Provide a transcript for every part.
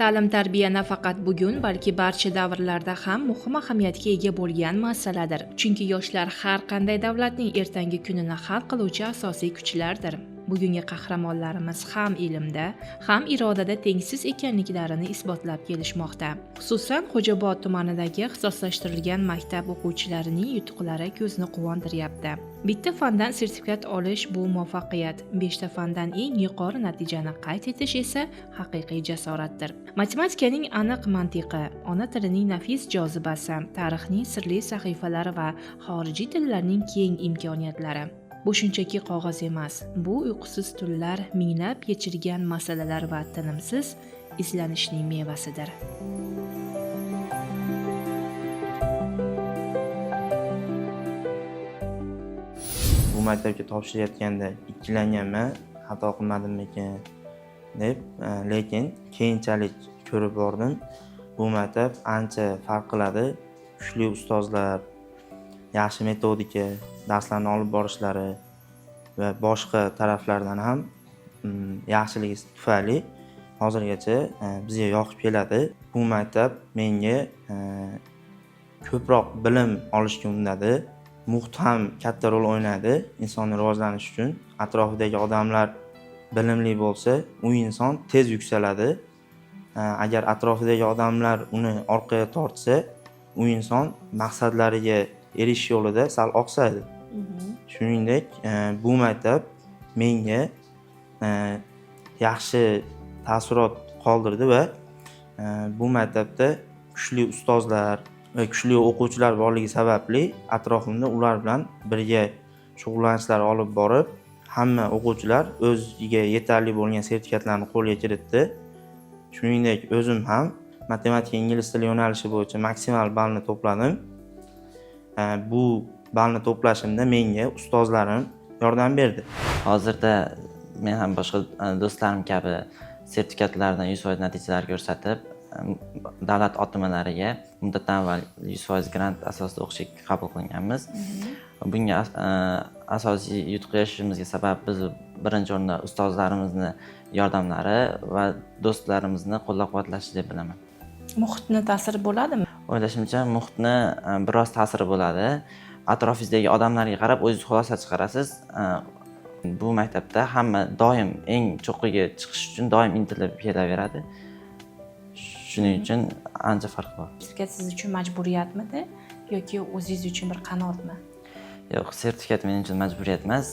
Ta'lim-tarbiya nafaqat bugun, balki barcha davrlarda ham muhim ahamiyatga ega bo'lgan masaladir. Chunki yoshlar har qanday davlatning ertangi kunini hal qiluvchi asosiy kuchlardir. Bugungi qahramonlarimiz ham ilmda, ham irodada tengsiz ekanliklarini isbotlab kelishmoqda. Xususan, Xo'jaobod tumanidagi ixtisoslashtirilgan maktab o'quvchilarining yutuqlari ko'zni quvontiryapti. Bitta fandan sertifikat olish bu muvaffaqiyat, beshta fandan eng yuqori natijani qayd etish esa haqiqiy jasoratdir. Matematikaning aniq mantiqi, ona tilining nafis jozibasi, tarixning sirli sahifalari va xorijiy tillarning keng imkoniyatlari. Bu shunchaki qog'oz emas, bu uyqusiz tunlar, minglab yechilgan masalalar va tinimsiz izlanishning mevasidir. Bu maktabga topshirayotganda ikkilanganman, xato qilmadimmikin deb, lekin keyinchalik ko'rib bordim. Bu maktab ancha farq qiladi. Kuchli ustozlar, yaxshi metodika, darslarni olib borishlari va boshqa taraflardan ham yaxshiligi tufayli hozirgacha bizga yoqib keladi. Bu maktab menga ko'proq bilim olishga undadi. Muhit ham katta rol o'ynaydi insonni rivojlanishi uchun. Atrofidagi odamlar bilimli bo'lsa, u inson tez yuksaladi. Agar atrofidagi odamlar uni orqaga tortsa, u inson maqsadlariga erishish yo'lida sal oqsaydi. Shuningdek, bu maktab menga yaxshi taassurot qoldirdi va bu maktabda kuchli ustozlar va kuchli o'quvchilar borligi sababli atrofimda ular bilan birga shug'ullanishlar olib borib, hamma o'quvchilar o'ziga yetarli bo'lgan sertifikatlarni qo'lga kiritdi. Shuningdek, o'zim ham matematika, ingliz tili yo'nalishi bo'yicha maksimal ballni to'pladim. Bu ballni to'plashimda menga ustozlarim yordam berdi. Hozirda men ham boshqa do'stlarim kabi sertifikatlardan 100% natijalar ko'rsatib, davlat OTMlariga muddatdan avval 100% grant asosida o'qishga qabul qilinganmiz. Bunga asosiy yutuq erishishimizga sabab biz birinchi o'rinda ustozlarimizni yordamlari va do'stlarimizni qo'llab-quvvatlashi deb bilaman. Muhitni ta'siri bo'ladimi? O'ylashimcha, muhitni biroz ta'siri bo'ladi. Atrofingizdagi odamlarga qarab o'zingiz xulosa chiqarasiz. Bu maktabda hamma doim eng cho'qqiga chiqish uchun doim intilib kelaveradi. Shuning uchun ancha farq bor. Sertifikat siz uchun majburiyatmidi yoki o'zingiz uchun bir qanotmi? Yo'q, sertifikat men uchun majburiyat emas.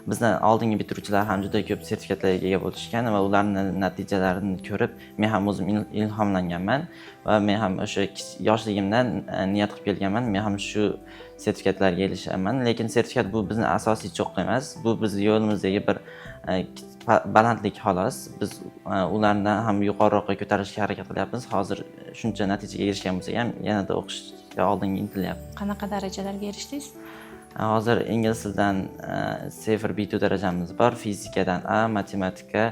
Bizdan oldingi bitiruvchilar ham juda ko'p sertifikatlarga ega bo'lishgan va ularni natijalarini ko'rib men ham o'zim ilhomlanganman va men ham o'sha yoshligimdan niyat qilib kelganman, men ham shu sertifikatlarga erishaman. Lekin sertifikat bu bizni asosiy cho'qqi emas, bu bizni yo'limizdagi bir balandlik xolos. Biz ulardan ham yuqoriroqqa ko'tarilishga harakat qilyapmiz. Hozir shuncha natijaga erishgan bo'lsak ham, yanada o'qishga oldinga intilyapmiz. Qanaqa darajalarga erishdingiz? Hozir ingliz tilidan C1, B2 darajamiz bor, fizikadan A, matematika,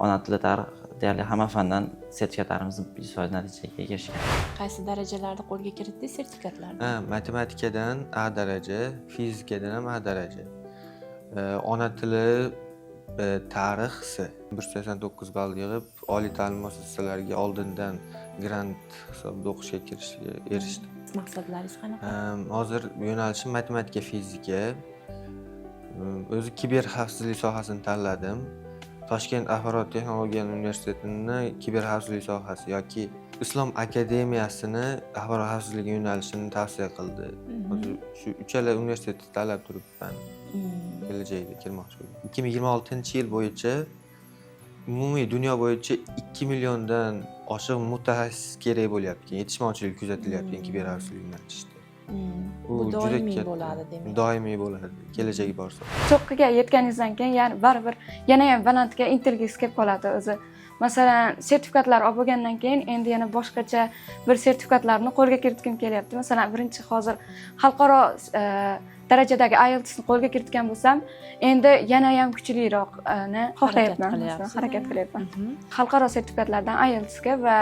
ona tili, tarix, deyarli hamma fandan sertifikatlarimiz 100% natijaga erishgan. Qaysi darajalarni qo'lga kiritdingiz sertifikatlarni? Ha, matematikadan A daraja, fizikadan ham A daraja. Ona tili, tarix C. 189 ball yig'ib, oliy ta'lim muassasalariga oldindan grant hisobida o'qishga kirishga erishdim. Maqsadlaringiz qanaqa? Hozir yo'nalishim matematika, fizika. O'zi kiber xavfsizlik sohasini tanladim. Toshkent axborot texnologiya universitetini kiber xavfsizlik sohasi yoki Islom akademiyasini axborot xavfsizligi yo'nalishini tavsiya qildi. Hozir shu uchala universitetni tanlab turibman. Kelajakda kirmoqchi bo'ldim. 2026-yil bo'yicha umumiy dunyo bo'yicha 2 milliondan oshiq mutaxassis kerak bo'lyapti. Yetishmovchilik kuzatilyapti kiber xavfsizlik yo'nalishida. Bu Bu juda doimiy katta. bo'ladi demak. Doimiy bo'ladi. Kelajagi bor soha. Cho'qqiga yetganingizdan keyin, ya'ni baribir yana ham balandga intilgingiz kelib qoladi o'zi. Masalan, sertifikatlar olib bo'lgandan keyin endi yana boshqacha bir sertifikatlarni qo'lga kiritgim kelyapti. Masalan, birinchi hozir xalqaro darajadagi IELTSni qo'lga kiritgan bo'lsam, endi yana ham kuchliroqni xohlayapman, qilyapsiz. harakat qilyapman. Xalqaro sertifikatlardan IELTSga va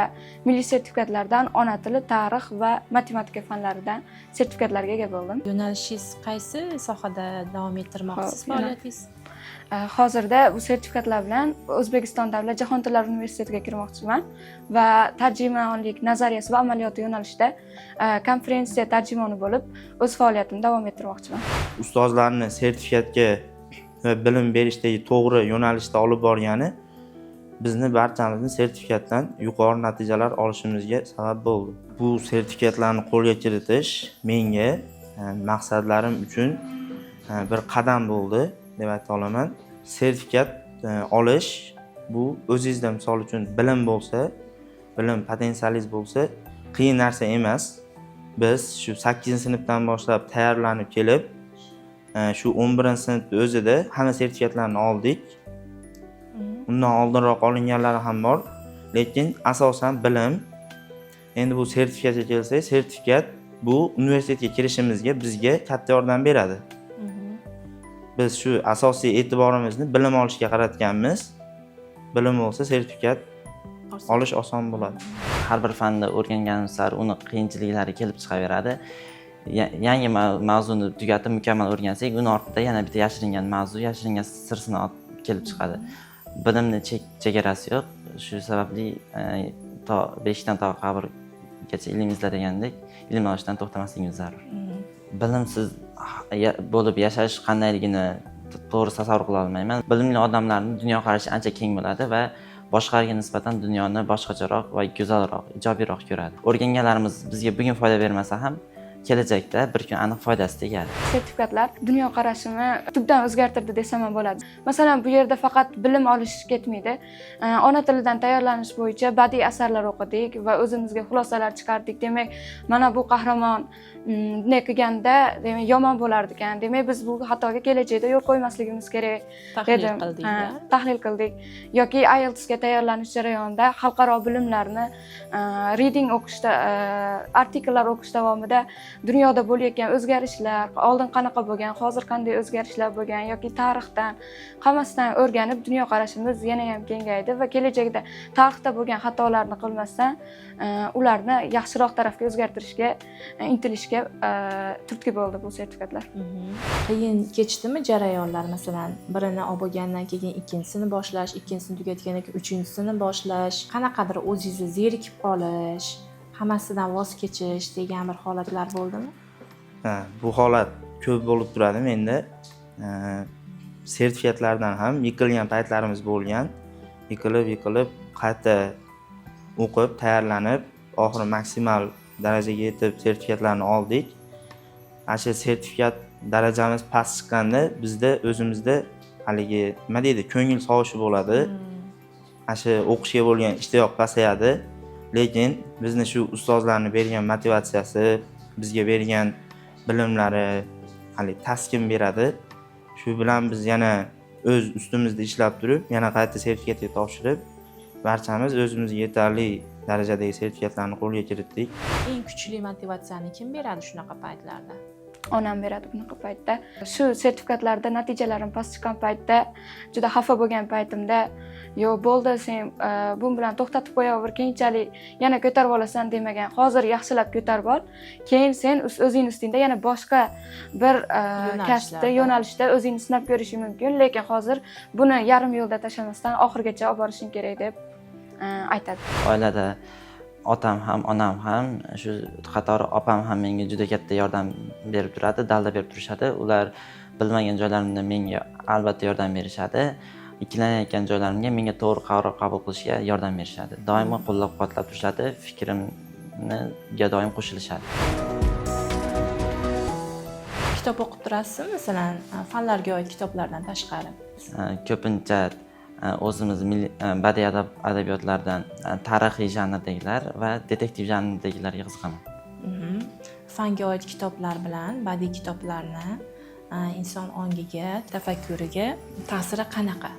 milliy sertifikatlardan ona tili, tarix va matematika fanlaridan sertifikatlarga ega bo'ldim. Yo'nalishingiz qaysi sohada davom ettirmoqchisiz Xo'p, faoliyatingiz? Hozirda bu sertifikatlar bilan O'zbekiston davlat jahon tillari universitetiga kirmoqchiman va tarjimonlik nazariyasi va amaliyoti yo'nalishida konferensiya tarjimoni bo'lib o'z faoliyatimni davom ettirmoqchiman. Ustozlarni sertifikatga va bilim berishdagi to'g'ri yo'nalishda olib borgani bizni barchamizni sertifikatdan yuqori natijalar olishimizga sabab bo'ldi. Bu sertifikatlarni qo'lga kiritish menga maqsadlarim uchun bir qadam bo'ldi deb ayta olaman. Sertifikat olish bu o'zingizda, misol uchun, bilim bo'lsa, bilim potensialingiz bo'lsa, qiyin narsa emas. Biz shu 8-sinfdan boshlab tayyorlanib kelib, shu 11-sinfni o'zida hamma sertifikatlarni oldik. Undan oldinroq olinganlari ham bor, lekin asosan bilim. Endi bu sertifikatga kelsak, sertifikat bu universitetga kirishimizga bizga katta yordam beradi. Biz shu asosiy e'tiborimizni bilim olishga qaratganmiz. Bilim bo'lsa, sertifikat olish oson bo'ladi. Har bir fanni o'rganganimiz sari uni qiyinchiliklari kelib chiqaveradi. Yangi mavzuni tugatib, mukammal o'rgansak, uni ortida yana bitta yashiringan mavzu, yashiringan sir kelib chiqadi. Bilimni chegarasi yo'q. Shu sababli to beshikdan to qabrgacha ilm izla degandek, ilm olishdan to'xtamasligimiz zarur. Bilimsiz bo'lib yashash qandayligini to'g'ri tasavvur qila olmayman. Bilimli odamlarning dunyoqarashi ancha keng bo'ladi va boshqalarga nisbatan dunyoni boshqacharoq va go'zalroq, ijobiyroq ko'radi. O'rganganlarimiz bizga bugun foyda bermasa ham, kelajakda bir kun aniq foydasi tegadi. Sertifikatlar dunyoqarashimni tubdan o'zgartirdi desam ham bo'ladi. Masalan, bu yerda faqat bilim olish ketmaydi. Ona tilidan tayyorlanish bo'yicha badiiy asarlar o'qidik va o'zimizga xulosalar chiqardik. Demak, mana bu qahramon bunday qilganda, demak, yomon bo'lardi ekan, demak, biz bu xatoga kelajakda yo'l qo'ymasligimiz kerak Tahlil dedim. qildik. Ha, tahlil qildik yoki IELTSga tayyorlanish jarayonida xalqaro bilimlarni reading o'qishda, artikllar o'qish davomida dunyoda bo'layotgan o'zgarishlar, oldin qanaqa bo'lgan, hozir qanday o'zgarishlar bo'lgan yoki tarixdan, hammasidan o'rganib, dunyoqarashimiz yana ham kengaydi va kelajakda tarixda bo'lgan xatolarni qilmasdan, ularni yaxshiroq tarafga o'zgartirishga intilishga turtki bo'ldi bu sertifikatlar. Qiyin kechdimi jarayonlar? Masalan, birini olib bo'lgandan keyin ikkinchisini boshlash, ikkinchisini tugatgandan keyin uchinchisini boshlash, qanaqadir o'zingizni zerikib qolish, hammasidan voz kechish degan bir holatlar bo'ldimi? Ha, bu holat ko'p bo'lib turadi menda. Sertifikatlardan ham yiqilgan paytlarimiz bo'lgan. Yiqilib, yiqilib, qayta o'qib, tayyorlanib, oxiri maksimal darajaga yetib sertifikatlarni oldik. Ana shu sertifikat darajamiz past chiqqanda bizda o'zimizda haligi, nima deydi, ko'ngil sovishi bo'ladi. Ana shu o'qishga bo'lgan ishtiyoq pasayadi. Lekin bizni shu ustozlarni bergan motivatsiyasi, bizga bergan bilimlari haligi taskin beradi. Shu bilan biz yana o'z ustimizda ishlab turib, yana qayta sertifikatga topshirib, barchamiz o'zimizga yetarli darajadagi sertifikatlarni qo'lga kiritdik. Eng kuchli motivatsiyani kim beradi shunaqa paytlarda? Onam beradi bunaqa paytda. Shu sertifikatlarda natijalarim past chiqqan paytda, juda xafa bo'lgan paytimda, "Yo'q, bo'ldi, sen bu bilan to'xtatib qo'yaver, keyinchalik yana ko'tarib olasan", demagan. "Hozir yaxshilab ko'tarib ol, keyin sen o'zing ustingda yana boshqa bir kasbda, Yo'nalishlarda. yo'nalishda o'zingni sinab ko'rishing mumkin, lekin hozir buni yarim yo'lda tashlamasdan oxirigacha olib borishing kerak", deb aytadi. Oilada otam ham, onam ham, shu qatori opam ham menga juda katta yordam berib turadi, dalda berib turishadi. Ular bilmagan joylarimda menga albatta yordam berishadi, ikkilanayotgan joylarimga menga to'g'ri qaror qabul qilishga yordam berishadi, doimo qo'llab quvvatlab turishadi, fikrimga doim qo'shilishadi. Kitob o'qib turasizmi, masalan, fanlarga oid kitoblardan tashqari? Ko'pincha o'zimiz badiiy adabiyotlardan tarixiy janrdagilar va detektiv janridagilarga qiziqaman. Fanga oid kitoblar bilan badiiy kitoblarni inson ongiga, tafakkuriga ta'siri qanaqa?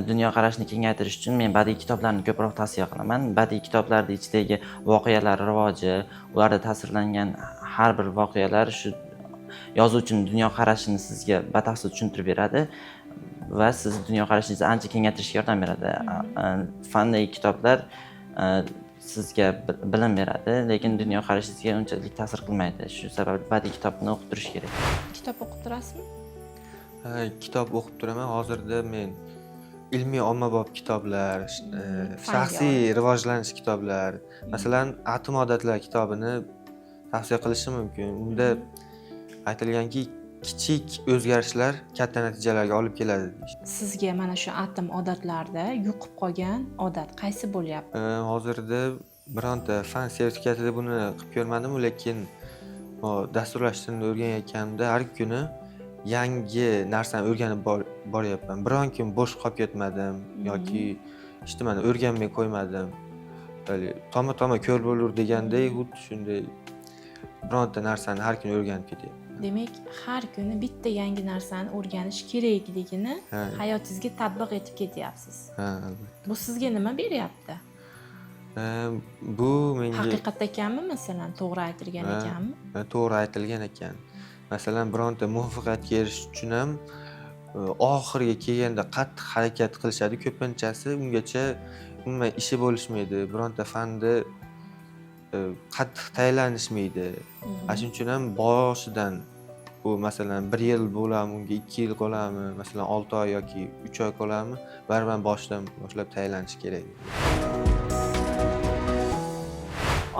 Dunyoqarashni kengaytirish uchun men badiiy kitoblarni ko'proq tavsiya qilaman. Badiiy kitoblarni ichidagi voqealar rivoji, ularda tasvirlangan har bir voqealar shu yozuvchini dunyoqarashini sizga batafsil tushuntirib beradi va siz dunyoqarashingizni ancha kengaytirishga yordam beradi. Fandagi kitoblar sizga bilim beradi, lekin dunyoqarashingizga unchalik ta'sir qilmaydi. Shu sababli badiiy kitobni o'qib turish kerak. Kitob o'qib turasizmi? Ha, kitob o'qib turaman. Hozirda men ilmiy ommabop kitoblar, Fanga shaxsiy oid. rivojlanish kitoblar, masalan, Atom odatlar kitobini tavsiya qilishim mumkin. Unda aytilganki, kichik o'zgarishlar katta natijalarga olib keladi deyishdi. Sizga mana shu atom odatlarda yuqib qolgan odat qaysi bo'lyapti? Hozirda bironta fan sertifikatida buni qilib ko'rmadim, lekin dasturlash tilini o'rganayotganimda har kuni yangi narsani o'rganib boryapman. Biron kun bo'sh qolib ketmadim yoki hech nimani o'rganmay qo'ymadim. Toma toma ko'l bo'lur degandek, xuddi shunday bironta narsani har kuni o'rganib ketyapman. Demak, har kuni bitta yangi narsani o'rganish kerakligini hayotingizga tatbiq etib ketyapsiz. Ha, albatta. Bu sizga nima beryapti? Bu menga Haqiqat ekanmi, masalan, to'g'ri aytilgan ekanmi? To'g'ri aytilgan ekan. Masalan, bironta muvaffaqiyatga erishish uchun ham oxiriga kelganda qattiq harakat qilishadi. Ko'pinchasi ungacha umuman ishi bo'lishmaydi. Bironta fanda qattiq tayyorlanishmaydi. Ana shuning uchun ham boshidan bu, masalan, 1 yil bo'ladimi, unga 2 yil qoladimi, masalan, 6 oy yoki 3 oy qoladimi, baribir boshidan boshlab tayyorlanish kerak.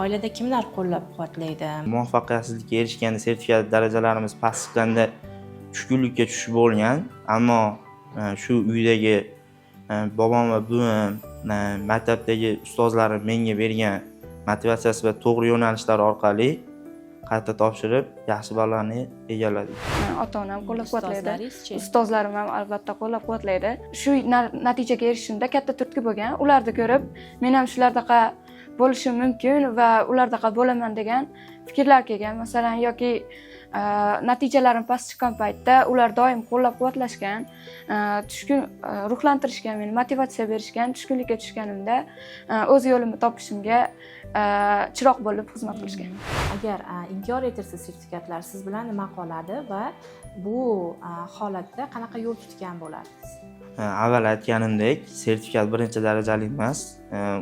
Oilada kimlar qo'llab-quvvatlaydi? Muvaffaqiyatsizlikka erishganda, sertifikat darajalarimiz past chiqqanda tushkunlikka tushib bo'lgan, ammo shu uydagi bobom va buvim, maktabdagi ustozlarim menga bergan motivatsiyasi va to'g'ri yo'nalishlar orqali qayta topshirib, yaxshi ballarni egalladik. Ota onam qo'llab-quvvatlaydi. Ustozlaringizchi? Ustozlarim ham albatta qo'llab-quvvatlaydi. Shu natijaga erishishimda katta turtki bo'lgan. Ularni ko'rib, men ham shulardaqa bo'lishim mumkin va ulardaqa bo'laman degan fikrlar kelgan. Masalan, yoki natijalarim past chiqqan paytda ular doim qo'llab-quvvatlashgan, tushkun ruhlantirishgan, meni motivatsiya berishgan, tushkunlikka tushganimda o'z yo'limni topishimga chiroq bo'lib xizmat qilishgan. Agar inkor etilsa sertifikatlar, siz bilan nima qoladi va bu holatda qanaqa yo'l tutgan bo'lardingiz? Avval aytganimdek, sertifikat birinchi darajali emas,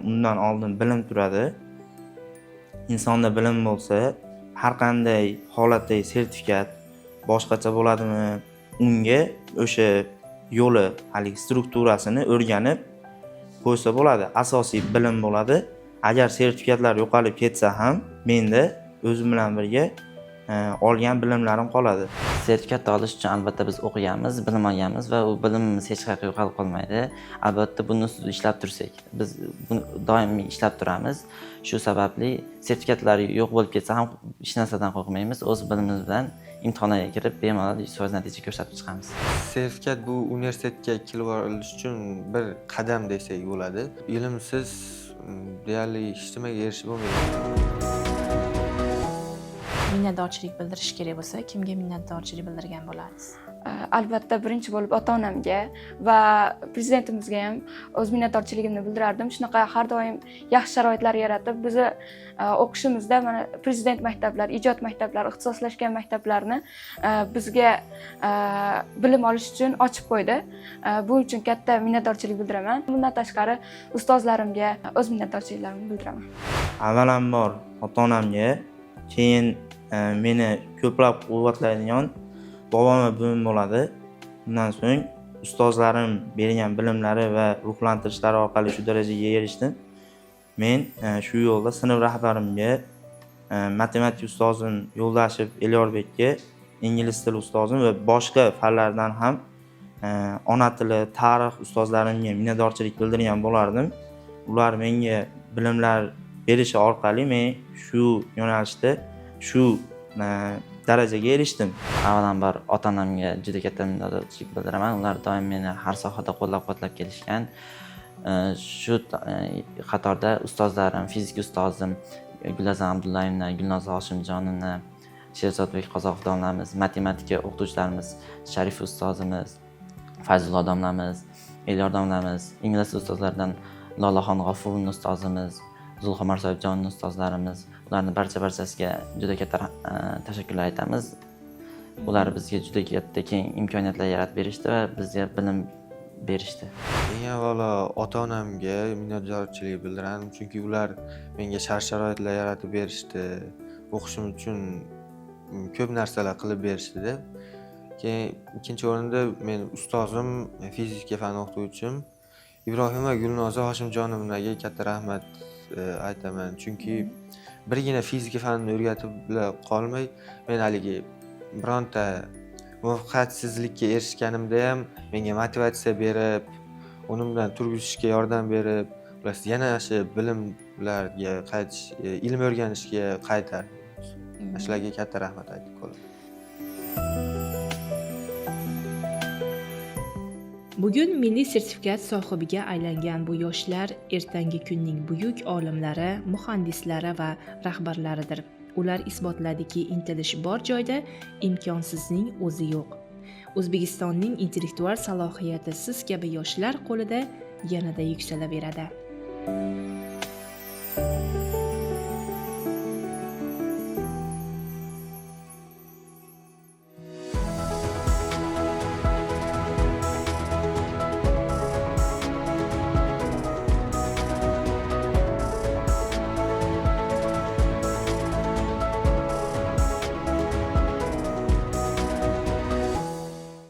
undan oldin bilim turadi. Insonda bilim bo'lsa, har qanday holatdagi sertifikat boshqacha bo'ladimi, unga o'sha yo'li, haligi strukturasini o'rganib qo'ysa bo'ladi. Asosiy bilim bo'ladi. Agar sertifikatlar yo'qolib ketsa ham, menda o'zim bilan birga olgan bilimlarim qoladi. Sertifikat olish uchun albatta biz o'qiganmiz, bilim olganmiz va u bilimimiz hech qayerga yo'qolib qolmaydi. Albatta buni ustida ishlab tursak, biz buni doimiy ishlab turamiz. Shu sababli sertifikatlar yo'q bo'lib ketsa ham hech narsadan qo'rqmaymiz. O'z bilimimiz bilan imtihonlarga kirib, bemalol 100% natija ko'rsatib chiqamiz. Sertifikat bu universitetga kirib olish uchun bir qadam desak bo'ladi. Ilmsiz deyarli hech nimaga erishib bo'lmaydi. Minnatdorchilik bildirish kerak bo'lsa, kimga minnatdorchilik bildirgan bo'lardingiz? Albatta birinchi bo'lib ota onamga va prezidentimizga ham o'z minnatdorchiligimni bildirardim. Shunaqa har doim yaxshi sharoitlar yaratib, bizni o'qishimizda mana prezident maktablar, ijod maktablar, ixtisoslashgan maktablarni bizga bilim olish uchun ochib qo'ydi. Bu uchun katta minnatdorchilik bildiraman. Bundan tashqari ustozlarimga o'z minnatdorchiliklarimni bildiraman. Avvalambor ota onamga, keyin meni ko'plab quvvatlaydigan bobom va buvim bo'ladi. Undan so'ng ustozlarim bergan bilimlari va ruhlantirishlari orqali shu darajaga erishdim. Men shu yo'lda sinf rahbarimga, matematika ustozim Yo'ldashev Elyorbekka, ingliz tili ustozim va boshqa fanlardan ham ona tili, tarix ustozlarimga minnatdorchilik bildirgan bo'lardim. Ular menga bilimlar berishi orqali men shu yo'nalishda shu darajaga erishdim. Avvalambor ota onamga juda katta minnatdorchilik bildiraman. Ular doim meni har sohada qo'llab-quvvatlab kelishgan. Shu qatorda ustozlarim, fizika ustozim Gulazam Abdullayevna, Gulnoza Hoshimjonovna, Sherzodbek Qozoqov domlamiz, matematika o'qituvchilarimiz Sharif ustozimiz, Fayzullo domlamiz, Elyor domlamiz, ingliz tili ustozlaridan Lolaxon G'ofurovna ustozimiz, Zulxumar Sohibjonov ustozlarimiz, ularni barcha-barchasiga juda katta tashakkurlar aytamiz. Ular bizga juda katta keng imkoniyatlar yaratib berishdi va bizga bilim berishdi. Eng avvalo ota onamga minnatdorchilik bildiraman, chunki ular menga shart sharoitlar yaratib berishdi, o'qishim uchun ko'p narsalar qilib berishdida. Keyin ikkinchi o'rinda meni ustozim, fizika fani o'qituvchim Ibrohimova Gulnoza Hoshimjonovnaga katta rahmat aytaman. Chunki birgina fizika fanini o'rgatib qolmay, men haligi bironta muvaffaqiyatsizlikka erishganimda ham menga motivatsiya berib, o'rnimdan turg'izishga yordam berib, xullas yana shu bilimlarga qaytish, ilm o'rganishga qaytardi. Shularga katta rahmat aytib qolaman. Bugun milliy sertifikat sohibiga aylangan bu yoshlar ertangi kunning buyuk olimlari, muhandislari va rahbarlaridir. Ular isbotladiki, intilish bor joyda imkonsizning o'zi yo'q. O'zbekistonning intellektual salohiyati siz kabi yoshlar qo'lida yanada yuksalaveradi.